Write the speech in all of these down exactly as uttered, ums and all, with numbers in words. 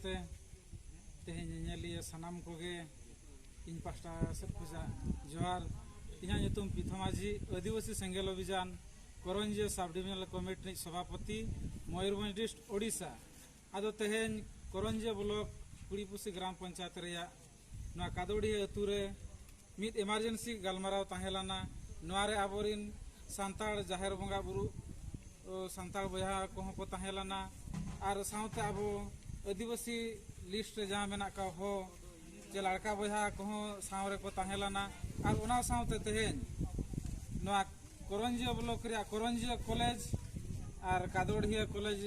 ᱛᱮ ᱛᱮᱦᱮᱧ ᱧᱮᱧᱮᱞᱤᱭᱟᱹ ᱥᱟᱱᱟᱢ ᱠᱚᱜᱮ ᱤᱧ ᱯᱟᱦᱴᱟ ᱥᱮᱫ ᱠᱷᱚᱱᱟᱜ ᱡᱚᱦᱟᱨ᱾ ᱤᱧᱟᱹᱜ ᱧᱩᱛᱩᱢ ᱯᱤᱛᱷᱚ ᱢᱟᱹᱡᱷᱤ, ᱟᱹᱫᱤᱵᱟᱹᱥᱤ ᱥᱮᱸᱜᱮᱞ ᱚᱵᱷᱤᱡᱟᱱ ᱠᱚᱨᱚᱧᱡᱤᱭᱟᱹ ᱥᱟᱵ ᱰᱤᱵᱷᱤᱡᱚᱱᱟᱞ ᱠᱚᱢᱤᱴᱤ ᱨᱤᱱᱤᱡ ᱥᱚᱵᱷᱟᱯᱚᱛᱤ, ᱢᱚᱭᱩᱨᱵᱷᱚᱸᱡᱽ ᱰᱤᱥᱴ, ᱳᱰᱤᱥᱟ᱾ ᱟᱫᱚ ᱛᱮᱦᱮᱧ ᱠᱚᱨᱚᱧᱡᱤᱭᱟᱹ ᱵᱞᱚᱠ ᱠᱩᱲᱤᱯᱩᱥᱤ ᱜᱨᱟᱢ ᱯᱚᱧᱪᱟᱭᱮᱛ ᱨᱮᱭᱟᱜ ᱱᱚᱣᱟ ᱠᱟᱫᱳᱰᱤᱭᱟᱹ ᱟᱹᱛᱩ ᱨᱮ ᱢᱤᱫ ᱮᱢᱟᱨᱡᱮᱱᱥᱤ ᱜᱟᱞᱢᱟᱨᱟᱣ ᱛᱟᱦᱮᱸ ᱞᱮᱱᱟ᱾ ᱱᱚᱣᱟ ᱨᱮ ᱟᱵᱚᱨᱤᱱ ᱥᱟᱱᱛᱟᱲ ᱡᱟᱦᱮᱨ ᱵᱚᱸᱜᱟ ᱵᱩᱨᱩ, ᱚ, ᱥᱟᱱᱛᱟᱲ ᱵᱚᱭᱦᱟ ᱠᱚᱦᱚᱸ ᱠᱚ ᱛᱟᱦᱮᱸ ᱞᱮᱱᱟ, ᱟᱨ ᱥᱟᱶᱛᱮ ᱟᱵᱚ ᱟᱹᱫᱤᱵᱟᱹᱥᱤ ᱞᱤᱥᱴ ᱨᱮ ᱡᱟᱦᱟᱸ ᱢᱮᱱᱟᱜ ᱠᱚᱣᱟ ᱦᱚᱸ, ᱪᱮ ᱞᱟᱲᱠᱟ ᱵᱚᱭᱦᱟ ᱠᱚᱦᱚᱸ ᱥᱟᱶ ᱨᱮᱠᱚ ᱛᱟᱦᱮᱸ ᱞᱮᱱᱟ᱾ ᱟᱨ ᱚᱱᱟ ᱥᱟᱶᱛᱮ ᱛᱮᱦᱮᱧ ᱱᱚᱣᱟ ᱠᱚᱨᱚᱧᱡᱤᱭᱟᱹ ᱵᱞᱚᱠ ᱨᱮᱭᱟᱜ ᱠᱚᱨᱚᱧᱡᱤᱭᱟᱹ ᱠᱚᱞᱮᱡᱽ ᱟᱨ ᱠᱟᱫᱳᱰᱤᱭᱟᱹ ᱠᱚᱞᱮᱡᱽ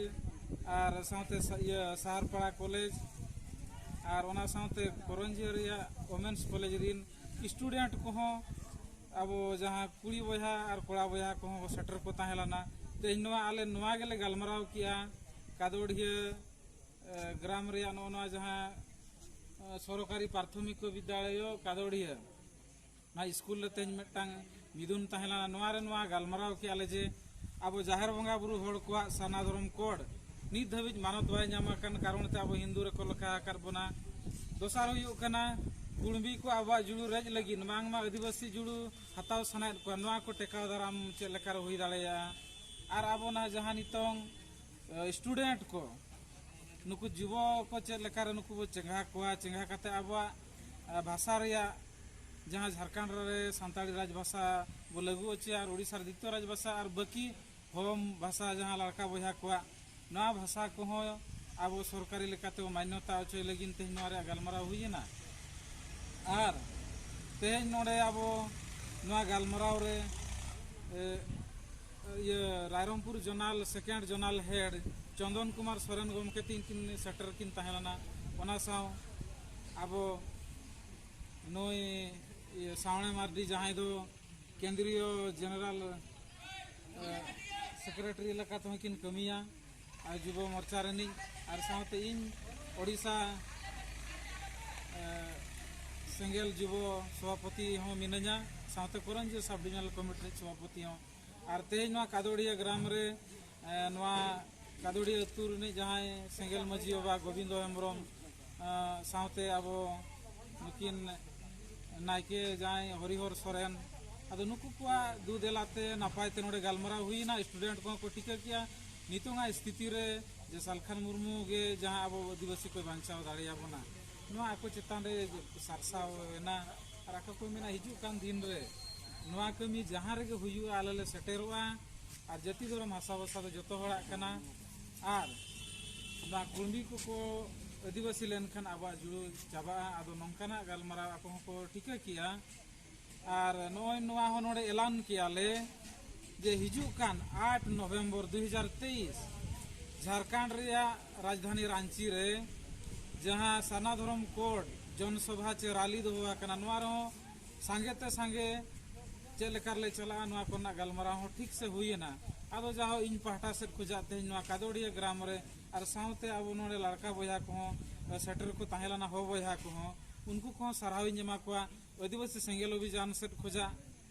ᱟᱨ ᱥᱟᱶᱛᱮ ᱥᱟ-, ᱤᱭᱟᱹ ᱥᱟᱦᱟᱨᱯᱟᱲᱟ ᱠᱚᱞᱮᱡᱽ ᱟᱨ ᱚᱱᱟ ᱥᱟᱶᱛᱮ ᱠᱚᱨᱚᱧᱡᱤᱭᱟᱹ ᱨᱮᱭᱟᱜ ᱳᱢᱮᱱᱥ ᱠᱚᱞᱮᱡᱽ ᱨᱤᱱ ᱥᱴᱩᱰᱮᱱᱴ ᱠᱚᱦᱚᱸ, ᱟᱵᱚ ᱡᱟᱦᱟᱸ ᱠᱩᱲᱤ ᱵᱚᱭᱦᱟ ᱟᱨ ᱠᱚᱲᱟ ᱵᱚᱭᱦᱟ ᱠᱚᱦᱚᱸ ᱥᱮᱴᱮᱨ ᱠᱚ ᱛᱟᱦᱮᱸ ᱞᱮᱱᱟ᱾ ᱛᱮᱦᱮᱧ ᱱᱚᱣᱟ ᱟᱞᱮ ᱱᱚᱣᱟ ᱜᱮᱞᱮ ᱜᱟᱞᱢᱟᱨᱟᱣ ᱠᱮᱜᱼᱟ, ᱠᱟᱫᱳᱰᱤᱭᱟᱹ, ᱮ, ᱜᱨᱟᱢ ᱨᱮᱭᱟᱜ ᱱᱚᱜᱼᱚ ᱱᱚᱣᱟ ᱡᱟᱦᱟᱸ, ᱮ, ᱥᱚᱨᱚᱠᱟᱨᱤ ᱯᱨᱟᱛᱷᱚᱢᱤᱠ ᱵᱤᱫᱽᱫᱟᱞᱚᱭ ᱠᱟᱫᱳᱰᱤᱭᱟᱹ, ᱱᱚᱣᱟ ᱥᱠᱩᱞ ᱨᱮ ᱛᱮᱦᱮᱧ ᱢᱤᱫᱴᱟᱝ ᱢᱤᱫᱩᱱ ᱛᱟᱦᱮᱸ ᱞᱮᱱᱟ᱾ ᱱᱚᱣᱟ ᱨᱮ ᱱᱚᱣᱟ ᱜᱟᱞᱢᱟᱨᱟᱣ ᱠᱮᱜᱼᱟ ᱞᱮ ᱡᱮ ᱟᱵᱚ ᱡᱟᱦᱮᱨ ᱵᱚᱸᱜᱟ ᱵᱩᱨᱩ ᱦᱚᱲ ᱠᱚᱣᱟᱜ ᱥᱟᱨᱱᱟ ᱫᱷᱚᱨᱚᱢ ᱠᱳᱰ ᱱᱤᱛ ᱫᱷᱟᱹᱵᱤᱡ ᱢᱟᱱᱚᱛ ᱵᱟᱭ ᱧᱟᱢ ᱟᱠᱟᱱ ᱠᱟᱨᱚᱱ ᱛᱮ ᱟᱵᱚ ᱦᱤᱱᱫᱩ ᱨᱮᱠᱚ ᱞᱮᱠᱷᱟ ᱟᱠᱟᱫ ᱵᱚᱱᱟ᱾ ᱫᱚᱥᱟᱨ ᱦᱩᱭᱩᱜ ᱠᱟᱱᱟ, ᱠᱩᱲᱢᱤ ᱠᱚ ᱟᱵᱚᱣᱟᱜ ᱡᱩᱲᱩ ᱨᱮᱡ ᱞᱟᱹᱜᱤᱫ ᱵᱟᱝᱢᱟ ᱟᱹᱫᱤᱵᱟᱹᱥᱤ ᱡᱩᱲᱩ ᱦᱟᱛᱟᱣ ᱥᱟᱱᱟᱭᱮᱫ ᱠᱚᱣᱟ, ᱱᱚᱣᱟ ᱠᱚ ᱴᱮᱠᱟᱣ ᱫᱟᱨᱟᱢ ᱪᱮᱫ ᱞᱮᱠᱟᱨᱮ ᱦᱩᱭ ᱫᱟᱲᱮᱭᱟᱜᱼᱟ? ᱟᱨ ᱟᱵᱚ ᱱᱟᱦᱟᱜ ᱡᱟᱦᱟᱸ ᱱᱤᱛᱚᱝ, ᱮ, ᱥᱴᱩᱰᱮᱱᱴ ᱠᱚ, ᱱᱩᱠᱩ ᱡᱩᱵᱚ ᱠᱚ ᱪᱮᱫ ᱞᱮᱠᱟᱨᱮ ᱱᱩᱠᱩ ᱵᱚ ᱪᱮᱸᱜᱷᱟ ᱠᱚᱣᱟ, ᱪᱮᱸᱜᱷᱟ ᱠᱟᱛᱮ ᱟᱵᱚᱣᱟᱜ, ᱮ, ᱵᱷᱟᱥᱟ ᱨᱮᱭᱟᱜ ᱡᱟᱦᱟᱸ ᱡᱷᱟᱲᱠᱷᱚᱸᱰ ᱨᱮ ᱥᱟᱱᱛᱟᱲᱤ ᱨᱟᱡᱽ ᱵᱷᱟᱥᱟ ᱵᱚ ᱞᱟᱹᱜᱩ ᱦᱚᱪᱚᱭᱟ ᱟᱨ ᱳᱰᱤᱥᱟ ᱨᱮ ᱫᱤᱛᱤᱭᱚ ᱨᱟᱡᱽ ᱵᱷᱟᱥᱟ ᱟᱨ ᱵᱟᱹᱠᱤ ᱦᱚᱲ ᱵᱷᱟᱥᱟ ᱡᱟᱦᱟᱸ ᱞᱟᱲᱠᱟ ᱵᱚᱭᱦᱟ ᱠᱚᱣᱟᱜ, ᱱᱚᱣᱟ ᱵᱷᱟᱥᱟ ᱠᱚᱦᱚᱸ ᱟᱵᱚ ᱥᱚᱨᱠᱟᱨᱤ ᱞᱮᱠᱟᱛᱮ ᱵᱚ ᱢᱟᱱᱱᱚᱛᱟ ᱦᱚᱪᱚᱭ ᱞᱟᱹᱜᱤᱫ ᱛᱮᱦᱮᱧ ᱱᱚᱣᱟ ᱨᱮᱭᱟᱜ ᱜᱟᱞᱢᱟᱨᱟᱣ ᱦᱩᱭᱮᱱᱟ᱾ ᱟᱨ ᱛᱮᱦᱮᱧ ᱱᱚᱰᱮ ᱟᱵᱚ ᱱᱚᱣᱟ ᱜᱟᱞᱢᱟᱨᱟᱣ ᱨᱮ, ᱮ, ᱤᱭᱟᱹ, Rairangpur zonal second zonal head Chandan Kumar Soren ᱜᱚᱢᱠᱮ ᱛᱤᱠᱤᱱ ᱥᱮᱴᱮᱨ ᱠᱤᱱ ᱛᱟᱦᱮᱸ ᱞᱮᱱᱟ᱾ ᱚᱱᱟ ᱥᱟᱶ ᱟᱵᱚ ᱱᱩᱭ, ᱤᱭᱟᱹ, ᱥᱟᱣᱬᱮ ᱢᱟᱨᱰᱤ, ᱡᱟᱦᱟᱸᱭ ᱫᱚ ᱠᱮᱱᱫᱨᱤᱭᱚ ᱡᱮᱱᱟᱨᱮᱞ, ᱮ, ᱥᱮᱠᱨᱮᱴᱟᱨᱤ ᱞᱮᱠᱟ ᱛᱮᱦᱚᱸ ᱠᱤᱱ ᱠᱟᱹᱢᱤᱭᱟ, ᱟᱨ ᱡᱩᱵᱚ ᱢᱳᱨᱪᱟ ᱨᱤᱱᱤᱡ, ᱟᱨ ᱥᱟᱶᱛᱮ ᱤᱧ ᱳᱰᱤᱥᱟ, ᱮ, ᱥᱮᱸᱜᱮᱞ ᱡᱩᱵᱚ ᱥᱚᱵᱷᱟᱯᱚᱛᱤ ᱦᱚᱸ ᱢᱤᱱᱟᱹᱧᱟ, ᱥᱟᱶᱛᱮ ᱠᱚᱨᱚᱧᱡᱤᱭᱟᱹ ᱥᱟᱵ ᱰᱤᱵᱤᱡᱚᱱᱟᱞ ᱠᱚᱢᱤᱴᱤ ᱨᱤᱱᱤᱡ ᱥᱚᱵᱷᱟᱯᱚᱛᱤ ᱦᱚᱸ᱾ ᱟᱨ ᱛᱮᱦᱮᱧ ᱱᱚᱣᱟ ᱠᱟᱫᱳᱲᱤᱭᱟᱹ ᱜᱨᱟᱢ ᱨᱮ, ᱮ, ᱱᱚᱣᱟ ᱠᱟᱫᱩᱲᱤ ᱟᱹᱛᱩ ᱨᱤᱱᱤᱡ ᱡᱟᱦᱟᱸᱭ ᱥᱮᱸᱜᱮᱞ ᱢᱟᱹᱡᱷᱤ ᱵᱟᱵᱟ ᱜᱳᱵᱤᱱᱫᱚ ᱦᱮᱢᱵᱨᱚᱢ, ᱟᱸ, ᱥᱟᱶᱛᱮ ᱟᱵᱚ ᱱᱩᱠᱤᱱ ᱱᱟᱭᱠᱮ ᱡᱟᱦᱟᱸᱭ ᱦᱚᱨᱤᱦᱚᱨ ᱥᱚᱨᱮᱱ, ᱟᱫᱚ ᱱᱩᱠᱩ ᱠᱚᱣᱟᱜ ᱫᱩ ᱫᱮᱞᱟᱛᱮ ᱱᱟᱯᱟᱭ ᱛᱮ ᱱᱚᱰᱮ ᱜᱟᱞᱢᱟᱨᱟᱣ ᱦᱩᱭᱮᱱᱟ᱾ ᱥᱴᱩᱰᱮᱱᱴ ᱠᱚᱦᱚᱸ ᱠᱚ ᱴᱷᱤᱠᱟᱹ ᱠᱮᱜᱼᱟ ᱱᱤᱛᱚᱝᱟᱜ ᱥᱛᱷᱤᱛᱤ ᱨᱮ ᱡᱮ ᱥᱟᱞᱠᱷᱟᱱ ᱢᱩᱨᱢᱩ ᱜᱮ ᱡᱟᱦᱟᱸ ᱟᱵᱚ ᱟᱹᱫᱤᱵᱟᱹᱥᱤ ᱠᱚᱭ ᱵᱟᱧᱪᱟᱣ ᱫᱟᱲᱮᱭᱟᱵᱚᱱᱟ᱾ ᱱᱚᱣᱟ ᱟᱠᱚ ᱪᱮᱛᱟᱱ ᱨᱮ ᱥᱟᱨᱥᱟᱣ ᱮᱱᱟ᱾ ᱟᱨ ᱟᱠᱚ ᱠᱚ ᱢᱮᱱᱟ, ᱦᱤᱡᱩᱜ ᱠᱟᱱ ᱫᱤᱱ ᱨᱮ ᱱᱚᱣᱟ ᱠᱟᱹᱢᱤ ᱡᱟᱦᱟᱸ ᱨᱮᱜᱮ ᱦᱩᱭᱩᱜᱼᱟ, ᱟᱞᱮ ᱞᱮ ᱥᱮᱴᱮᱨᱚᱜᱼᱟ᱾ ᱟᱨ ᱡᱟᱹᱛᱤ ᱫᱷᱚᱨᱚᱢ ᱦᱟᱥᱟ ᱵᱷᱟᱥᱟ ᱫᱚ ᱡᱚᱛᱚ ᱦᱚᱲᱟᱜ ᱠᱟᱱᱟ᱾ ᱟᱨ ᱱᱚᱣᱟ ᱠᱩᱲᱢᱤ ᱠᱚᱠᱚ ᱟᱹᱫᱤᱵᱟᱹᱥᱤ ᱞᱮᱱᱠᱷᱟᱱ ᱟᱵᱚᱣᱟᱜ ᱡᱩᱲᱟᱹ ᱪᱟᱵᱟᱜᱼᱟ᱾ ᱟᱫᱚ ᱱᱚᱝᱠᱟᱱᱟᱜ ᱜᱟᱞᱢᱟᱨᱟᱣ ᱟᱠᱚ ᱦᱚᱸᱠᱚ ᱴᱷᱤᱠᱟᱹ ᱠᱮᱜᱼᱟ᱾ ᱟᱨ ᱱᱚᱜᱼᱚᱭ ᱱᱚᱣᱟ ᱦᱚᱸ ᱱᱚᱰᱮ ᱮᱞᱟᱱ ᱠᱮᱜᱼᱟ ᱞᱮ ᱡᱮ ᱦᱤᱡᱩᱜ ᱠᱟᱱ ᱟᱴ ᱱᱚᱵᱷᱮᱢᱵᱚᱨ ᱫᱩ ᱦᱟᱡᱟᱨ ᱛᱮᱭᱤᱥ ᱡᱷᱟᱲᱠᱷᱚᱸᱰ ᱨᱮᱭᱟᱜ ᱨᱟᱡᱽᱫᱷᱟᱱᱤ ᱨᱟᱸᱪᱤ ᱨᱮ ᱡᱟᱦᱟᱸ ᱥᱟᱨᱱᱟ ᱫᱷᱚᱨᱚᱢ ᱠᱳᱰ ᱡᱚᱱ ᱥᱚᱵᱷᱟ ᱪᱮ ᱨᱟᱞᱤ ᱫᱚᱦᱚ ᱟᱠᱟᱱᱟ, ᱱᱚᱣᱟ ᱨᱮᱦᱚᱸ ᱥᱟᱸᱜᱮ ᱛᱮ ᱥᱟᱸᱜᱮ ᱪᱮᱫ ᱞᱮᱠᱟ ᱨᱮᱞᱮ ᱪᱟᱞᱟᱜᱼᱟ, ᱱᱚᱣᱟ ᱠᱚᱨᱮᱱᱟᱜ ᱜᱟᱞᱢᱟᱨᱟᱣ ᱦᱚᱸ ᱴᱷᱤᱠ ᱥᱮ ᱦᱩᱭᱮᱱᱟ᱾ ᱟᱫᱚ ᱡᱟᱦᱳ, ᱤᱧ ᱯᱟᱦᱴᱟ ᱥᱮᱫ ᱠᱷᱚᱱᱟᱜ ᱛᱮᱦᱮᱧ ᱱᱚᱣᱟ ᱠᱟᱫᱳᱲᱤᱭᱟᱹ ᱜᱨᱟᱢ ᱨᱮ ᱟᱨ ᱥᱟᱶᱛᱮ ᱟᱵᱚ ᱱᱚᱰᱮ ᱞᱟᱲᱠᱟ ᱵᱚᱭᱦᱟ ᱠᱚᱦᱚᱸ ᱥᱮᱴᱮᱨ ᱠᱚ ᱛᱟᱦᱮᱸ ᱞᱮᱱᱟ, ᱦᱚ ᱵᱚᱭᱦᱟ ᱠᱚᱦᱚᱸ, ᱩᱱᱠᱩ ᱠᱚᱦᱚᱸ ᱥᱟᱨᱦᱟᱣ ᱤᱧ ᱮᱢᱟ ᱠᱚᱣᱟ᱾ ᱟᱹᱫᱤᱵᱟᱹᱥᱤ ᱥᱮᱸᱜᱮᱞ ᱚᱵᱷᱤᱡᱟᱱ ᱥᱮᱫ ᱠᱷᱚᱱᱟᱜ,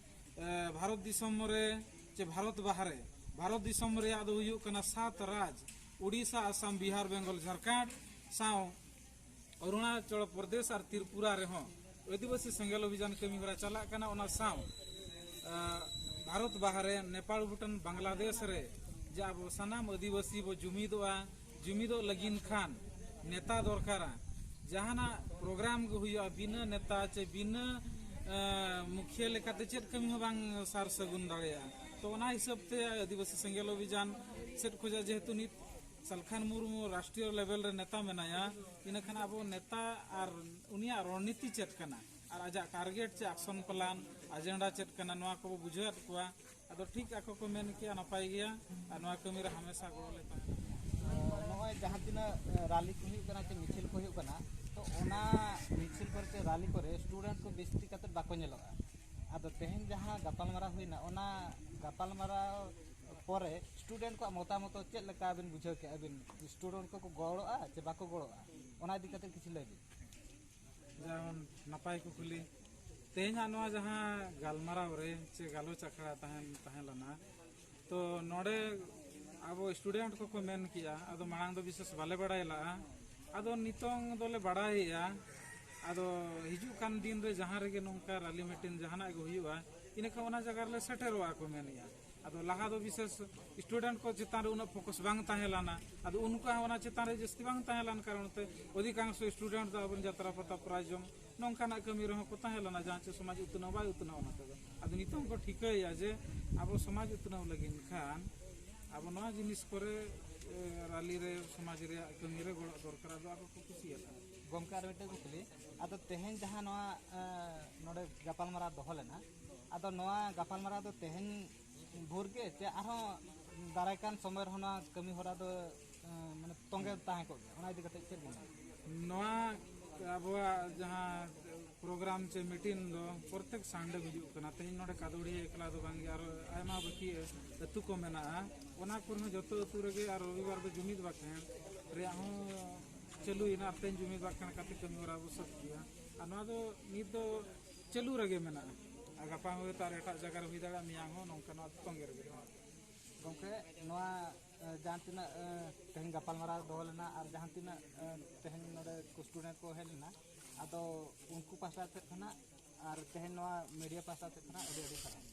ᱮ, ᱵᱷᱟᱨᱚᱛ ᱫᱤᱥᱚᱢ ᱨᱮ ᱪᱮ ᱵᱷᱟᱨᱚᱛ ᱵᱟᱦᱨᱮ, ᱵᱷᱟᱨᱚᱛ ᱫᱤᱥᱚᱢ ᱨᱮᱭᱟᱜ ᱫᱚ ᱦᱩᱭᱩᱜ ᱠᱟᱱᱟ ᱥᱟᱛ ᱨᱟᱡᱽ, ᱩᱰᱤᱥᱟ, ᱟᱥᱟᱢ, ᱵᱤᱦᱟᱨ, ᱵᱮᱝᱜᱚᱞ, ᱡᱷᱟᱲᱠᱷᱚᱸᱰ ᱥᱟᱶ ᱚᱨᱩᱬᱟᱪᱚᱞ ᱯᱨᱚᱫᱮᱥ ᱟᱨ ᱛᱨᱤᱯᱩᱨᱟ ᱨᱮᱦᱚᱸ ᱟᱹᱫᱤᱵᱟᱹᱥᱤ ᱥᱮᱸᱜᱮᱞ ᱚᱵᱷᱤᱡᱟᱱ ᱠᱟᱹᱢᱤ ᱦᱚᱨᱟ ᱪᱟᱞᱟᱜ ᱠᱟᱱᱟ᱾ ᱚᱱᱟ ᱥᱟᱶ, ᱮ, ᱵᱷᱟᱨᱚᱛ ᱵᱟᱦᱨᱮ, ᱱᱮᱯᱟᱞ, ᱵᱷᱩᱴᱟᱱ, ᱵᱟᱝᱞᱟᱫᱮᱥ ᱨᱮ ᱡᱮ ᱟᱵᱚ ᱥᱟᱱᱟᱢ ᱟᱹᱫᱤᱵᱟᱹᱥᱤ ᱵᱚ ᱡᱩᱢᱤᱫᱚᱜᱼᱟ, ᱡᱩᱢᱤᱫᱚᱜ ᱞᱟᱹᱜᱤᱫ ᱠᱷᱟᱱ ᱱᱮᱛᱟ ᱫᱚᱨᱠᱟᱨᱟ᱾ ᱡᱟᱦᱟᱱᱟᱜ ᱯᱨᱳᱜᱨᱟᱢ ᱜᱮ ᱦᱩᱭᱩᱜᱼᱟ, ᱵᱤᱱᱟᱹ ᱱᱮᱛᱟ ᱪᱮ ᱵᱤᱱᱟᱹ, ᱮ, ᱢᱩᱠᱷᱤᱭᱟᱹ ᱞᱮᱠᱟᱛᱮ ᱪᱮᱫ ᱠᱟᱹᱢᱤ ᱦᱚᱸ ᱵᱟᱝ ᱥᱟᱨ ᱥᱟᱹᱜᱩᱱ ᱫᱟᱲᱮᱭᱟᱜᱼᱟ᱾ ᱛᱚ, ᱚᱱᱟ ᱦᱤᱥᱟᱹᱵ ᱛᱮ ᱟᱹᱫᱤᱵᱟᱹᱥᱤ ᱥᱮᱸᱜᱮᱞ ᱚᱵᱷᱤᱡᱟᱱ ᱥᱮᱫ ᱠᱷᱚᱱᱟᱜ ᱡᱮᱦᱮᱛᱩ ᱱᱤᱛ ᱥᱟᱞᱠᱷᱟᱱ ᱢᱩᱨᱢᱩ ᱨᱟᱥᱴᱨᱤᱭᱚ ᱞᱮᱵᱮᱞ ᱨᱮ ᱱᱮᱛᱟ ᱢᱮᱱᱟᱭᱟ, ᱤᱱᱟᱹᱠᱷᱟᱱ ᱟᱵᱚ ᱱᱮᱛᱟ ᱟᱨ ᱩᱱᱤᱭᱟᱜ ᱨᱚᱲᱱᱤᱛᱤ ᱪᱮᱫ ᱠᱟᱱᱟ ᱟᱨ ᱟᱡᱟᱜ ᱴᱟᱨᱜᱮᱴ ᱪᱮ ᱟᱠᱥᱚᱱ ᱯᱞᱟᱱ, ᱟᱡᱮᱱᱰᱟ ᱪᱮᱫ ᱠᱟᱱᱟ, ᱱᱚᱣᱟ ᱠᱚᱵᱚ ᱵᱩᱡᱷᱟᱹᱣᱮᱫ ᱠᱚᱣᱟ᱾ ᱟᱫᱚ ᱴᱷᱤᱠ ᱟᱠᱚ ᱠᱚ ᱢᱮᱱ ᱠᱮᱜᱼᱟ, ᱱᱟᱯᱟᱭ ᱜᱮᱭᱟ, ᱟᱨ ᱱᱚᱣᱟ ᱠᱟᱹᱢᱤ ᱨᱮ ᱦᱟᱢᱮᱥᱟ ᱜᱚᱲᱚ ᱞᱮ ᱛᱟᱦᱮᱱᱟ᱾ ᱱᱚᱜᱼᱚᱭ ᱡᱟᱦᱟᱸ ᱛᱤᱱᱟᱹᱜ ᱨᱟᱞᱤ ᱠᱚ ᱦᱩᱭᱩᱜ ᱠᱟᱱᱟ ᱪᱮ ᱢᱤᱪᱷᱤᱞ ᱠᱚ ᱦᱩᱭᱩᱜ ᱠᱟᱱᱟ, ᱛᱚ ᱚᱱᱟ ᱢᱤᱪᱷᱤᱞ ᱠᱚᱨᱮ ᱪᱮ ᱨᱟᱞᱤ ᱠᱚᱨᱮ ᱥᱴᱩᱰᱮᱱᱴ ᱠᱚ ᱵᱮᱥ ᱴᱷᱤᱠ ᱠᱟᱛᱮ ᱵᱟᱠᱚ ᱧᱮᱞᱚᱜᱼᱟ᱾ ᱟᱫᱚ ᱛᱮᱦᱮᱧ ᱡᱟᱦᱟᱸ ᱜᱟᱯᱟᱞᱢᱟᱨᱟᱣ ᱦᱩᱭᱱᱟ, ᱚᱱᱟ ᱜᱟᱯᱟᱞᱢᱟᱨᱟᱣ ᱯᱚᱨᱮ ᱥᱴᱩᱰᱮᱱᱴ ᱠᱚᱣᱟᱜ ᱢᱚᱛᱟᱢᱚᱛ ᱪᱮᱫ ᱞᱮᱠᱟ ᱵᱤᱱ ᱵᱩᱡᱷᱟᱹᱣ ᱠᱮᱜᱼᱟ? ᱵᱤᱱ ᱥᱴᱩᱰᱮᱱᱴ ᱠᱚᱠᱚ ᱜᱚᱲᱚᱜᱼᱟ ᱪᱮ ᱵᱟᱠᱚ ᱜᱚᱲᱚᱜᱼᱟ, ᱚᱱᱟ ᱤᱫᱤ ᱠᱟᱛᱮ ᱠᱤᱪᱷᱩ ᱞᱟᱹᱭ ᱵᱤᱱ᱾ ᱡᱮᱢᱚᱱ ᱱᱟᱯᱟᱭ ᱠᱩᱠᱞᱤ, ᱛᱮᱦᱮᱧᱟᱜ ᱱᱚᱣᱟ ᱡᱟᱦᱟᱸ ᱜᱟᱞᱢᱟᱨᱟᱣ ᱨᱮ ᱪᱮ ᱜᱟᱞᱚᱪ ᱟᱠᱷᱲᱟ ᱛᱟᱦᱮᱸ ᱛᱟᱦᱮᱸ ᱞᱮᱱᱟ, ᱛᱚ ᱱᱚᱰᱮ ᱟᱵᱚ ᱥᱴᱩᱰᱮᱱᱴ ᱠᱚᱠᱚ ᱢᱮᱱ ᱠᱮᱜᱼᱟ, ᱟᱫᱚ ᱢᱟᱲᱟᱝ ᱫᱚ ᱵᱤᱥᱮᱥ ᱵᱟᱞᱮ ᱵᱟᱲᱟᱭ ᱞᱟᱜᱼᱟ, ᱟᱫᱚ ᱱᱤᱛᱚᱝ ᱫᱚᱞᱮ ᱵᱟᱲᱟᱭᱮᱜᱼᱟ᱾ ᱟᱫᱚ ᱦᱤᱡᱩᱜ ᱠᱟᱱ ᱫᱤᱱ ᱨᱮ ᱡᱟᱦᱟᱸ ᱨᱮᱜᱮ ᱱᱚᱝᱠᱟ ᱨᱟᱞᱤ ᱢᱤᱴᱤᱝ ᱡᱟᱦᱟᱱᱟᱜ ᱜᱮ ᱦᱩᱭᱩᱜᱼᱟ, ᱤᱱᱟᱹᱠᱷᱟᱱ ᱚᱱᱟ ᱡᱟᱭᱜᱟ ᱨᱮᱞᱮ ᱥᱮᱴᱮᱨᱚᱜᱼᱟ ᱠᱚ ᱢᱮᱱᱮᱜᱼᱟ᱾ ᱟᱫᱚ ᱞᱟᱦᱟ ᱫᱚ ᱵᱤᱥᱮᱥ ᱥᱴᱩᱰᱮᱱᱴ ᱠᱚ ᱪᱮᱛᱟᱱ ᱨᱮ ᱩᱱᱟᱹᱜ ᱯᱷᱳᱠᱟᱥ ᱵᱟᱝ ᱛᱟᱦᱮᱸ ᱞᱮᱱᱟ, ᱟᱫᱚ ᱩᱱᱠᱩᱣᱟᱜ ᱦᱚᱸ ᱚᱱᱟ ᱪᱮᱛᱟᱱ ᱨᱮ ᱡᱟᱹᱥᱛᱤ ᱵᱟᱝ ᱛᱟᱦᱮᱸ ᱞᱮᱱ ᱠᱟᱨᱚᱱ ᱛᱮ ᱚᱫᱷᱤᱠᱟᱝᱥᱚ ᱥᱴᱩᱰᱮᱱᱴ ᱫᱚ ᱟᱵᱚᱨᱮᱱ ᱡᱟᱛᱨᱟ ᱯᱟᱛᱟ ᱯᱨᱟᱭᱡᱚᱢ ᱱᱚᱝᱠᱟᱱᱟᱜ ᱠᱟᱹᱢᱤ ᱨᱮᱦᱚᱸ ᱠᱚ ᱛᱟᱦᱮᱸ ᱞᱮᱱᱟ, ᱡᱟᱦᱟᱸ ᱪᱮ ᱥᱚᱢᱟᱡᱽ ᱩᱛᱱᱟᱹᱣ ᱵᱟᱭ ᱩᱛᱱᱟᱹᱣ ᱚᱱᱟ ᱛᱮᱫᱚ᱾ ᱟᱫᱚ ᱱᱤᱛᱚᱝ ᱠᱚ ᱴᱷᱤᱠᱟᱹᱭᱮᱫᱼᱟ ᱡᱮ ᱟᱵᱚ ᱥᱚᱢᱟᱡᱽ ᱩᱛᱱᱟᱹᱣ ᱞᱟᱹᱜᱤᱫ ᱠᱷᱟᱱ ᱟᱵᱚ ᱱᱚᱣᱟ ᱡᱤᱱᱤᱥ ᱠᱚᱨᱮ, ᱮ, ᱨᱟᱞᱤ ᱨᱮ ᱥᱚᱢᱟᱡᱽ ᱨᱮᱭᱟᱜ ᱠᱟᱹᱢᱤ ᱨᱮ ᱜᱚᱲᱚ ᱫᱚᱨᱠᱟᱨ, ᱟᱫᱚ ᱟᱠᱚ ᱠᱚ ᱠᱩᱥᱤᱭᱟᱫᱟ᱾ ᱜᱚᱢᱠᱮ, ᱟᱨ ᱢᱤᱫᱴᱮᱱ ᱠᱩᱠᱞᱤ, ᱟᱫᱚ ᱛᱮᱦᱮᱧ ᱡᱟᱦᱟᱸ ᱱᱚᱣᱟ, ᱮ, ᱱᱚᱰᱮ ᱜᱟᱯᱟᱞᱢᱟᱨᱟᱣ ᱫᱚᱦᱚ ᱞᱮᱱᱟ, ᱟᱫᱚ ᱱᱚᱣᱟ ᱜᱟᱯᱟᱞᱢᱟᱨᱟᱣ ᱫᱚ ᱛᱮᱦᱮᱧ ᱵᱷᱳᱨ ᱜᱮ ᱪᱮ ᱟᱨᱦᱚᱸ ᱫᱟᱨᱟᱭ ᱠᱟᱱ ᱥᱚᱢᱚᱭ ᱨᱮᱦᱚᱸ ᱱᱚᱣᱟ ᱠᱟᱹᱢᱤ ᱦᱚᱨᱟ ᱫᱚ, ᱮ, ᱢᱟᱱᱮ ᱛᱚᱸᱜᱮ ᱛᱟᱦᱮᱸ ᱠᱚᱜ ᱜᱮᱭᱟ? ᱚᱱᱟ ᱤᱫᱤ ᱠᱟᱛᱮ ᱪᱮᱫ ᱵᱮᱱ ᱢᱮᱱᱟ? ᱱᱚᱣᱟ ᱟᱵᱚᱣᱟᱜ ᱡᱟᱦᱟᱸ ᱯᱨᱳᱜᱨᱟᱢ ᱪᱮ ᱢᱤᱴᱤᱝ ᱫᱚ ᱯᱨᱚᱛᱮᱠ ᱥᱟᱱᱰᱮ ᱦᱩᱭᱩᱜ ᱠᱟᱱᱟ᱾ ᱛᱮᱦᱮᱧ ᱱᱚᱰᱮ ᱠᱟᱫᱳᱲᱤᱭᱟᱹ ᱮᱠᱞᱟ ᱫᱚ ᱵᱟᱝᱜᱮ, ᱟᱨᱚ ᱟᱭᱢᱟ ᱵᱟᱹᱠᱤ ᱟᱹᱛᱩ ᱠᱚ ᱢᱮᱱᱟᱜᱼᱟ, ᱚᱱᱟ ᱠᱚᱨᱮ ᱦᱚᱸ ᱡᱚᱛᱚ ᱟᱹᱛᱩ ᱨᱮᱜᱮ ᱟᱨ ᱨᱚᱵᱤᱵᱟᱨ ᱫᱚ ᱡᱩᱢᱤᱫ ᱵᱟᱠᱷᱮᱲ ᱨᱮᱭᱟᱜ ᱦᱚᱸ ᱪᱟᱹᱞᱩᱭᱮᱱᱟ᱾ ᱟᱨ ᱛᱮᱦᱮᱧ ᱡᱩᱢᱤᱫ ᱵᱟᱠᱷᱮᱲ ᱠᱟᱛᱮ ᱠᱟᱹᱢᱤ ᱦᱚᱨᱟ ᱵᱚ ᱥᱟᱹᱛ ᱠᱮᱜᱼᱟ᱾ ᱟᱨ ᱱᱚᱣᱟ ᱫᱚ ᱱᱤᱛ ᱫᱚ ᱪᱟᱹᱞᱩ ᱨᱮᱜᱮ ᱢᱮᱱᱟᱜᱼᱟ, ᱟᱨ ᱜᱟᱯᱟ ᱦᱚᱸ ᱦᱚᱭᱛᱳ ᱟᱨ ᱮᱴᱟᱜ ᱡᱟᱭᱜᱟ ᱨᱮ ᱦᱩᱭ ᱫᱟᱲᱮᱭᱟᱜᱼᱟ, ᱢᱮᱭᱟᱝ ᱦᱚᱸ ᱱᱚᱝᱠᱟ ᱱᱚᱣᱟ ᱛᱚᱸᱜᱮ ᱨᱮᱜᱮ ᱢᱮᱱᱟᱜᱼᱟ᱾ ᱜᱚᱢᱠᱮ, ᱱᱚᱣᱟ, ᱮ, ᱡᱟᱦᱟᱸ ᱛᱤᱱᱟᱹᱜ, ᱮ, ᱛᱮᱦᱮᱧ ᱜᱟᱯᱟᱞᱢᱟᱨᱟᱣ ᱫᱚᱦᱚ ᱞᱮᱱᱟ ᱟᱨ ᱡᱟᱦᱟᱸ ᱛᱤᱱᱟᱹᱜ, ᱮ, ᱛᱮᱦᱮᱧ ᱱᱚᱰᱮ ᱥᱴᱩᱰᱮᱱᱴ ᱠᱚ ᱦᱮᱡ ᱞᱮᱱᱟ, ᱟᱫᱚ ᱩᱱᱠᱩ ᱯᱟᱦᱴᱟ ᱥᱮᱫ ᱠᱷᱚᱱᱟᱜ ᱟᱨ ᱛᱮᱦᱮᱧ ᱱᱚᱣᱟ ᱢᱤᱰᱤᱭᱟ ᱯᱟᱦᱴᱟ ᱥᱮᱫ ᱠᱷᱚᱱᱟᱜ ᱟᱹᱰᱤ ᱟᱹᱰᱤ ᱥᱟᱨᱦᱟᱣ᱾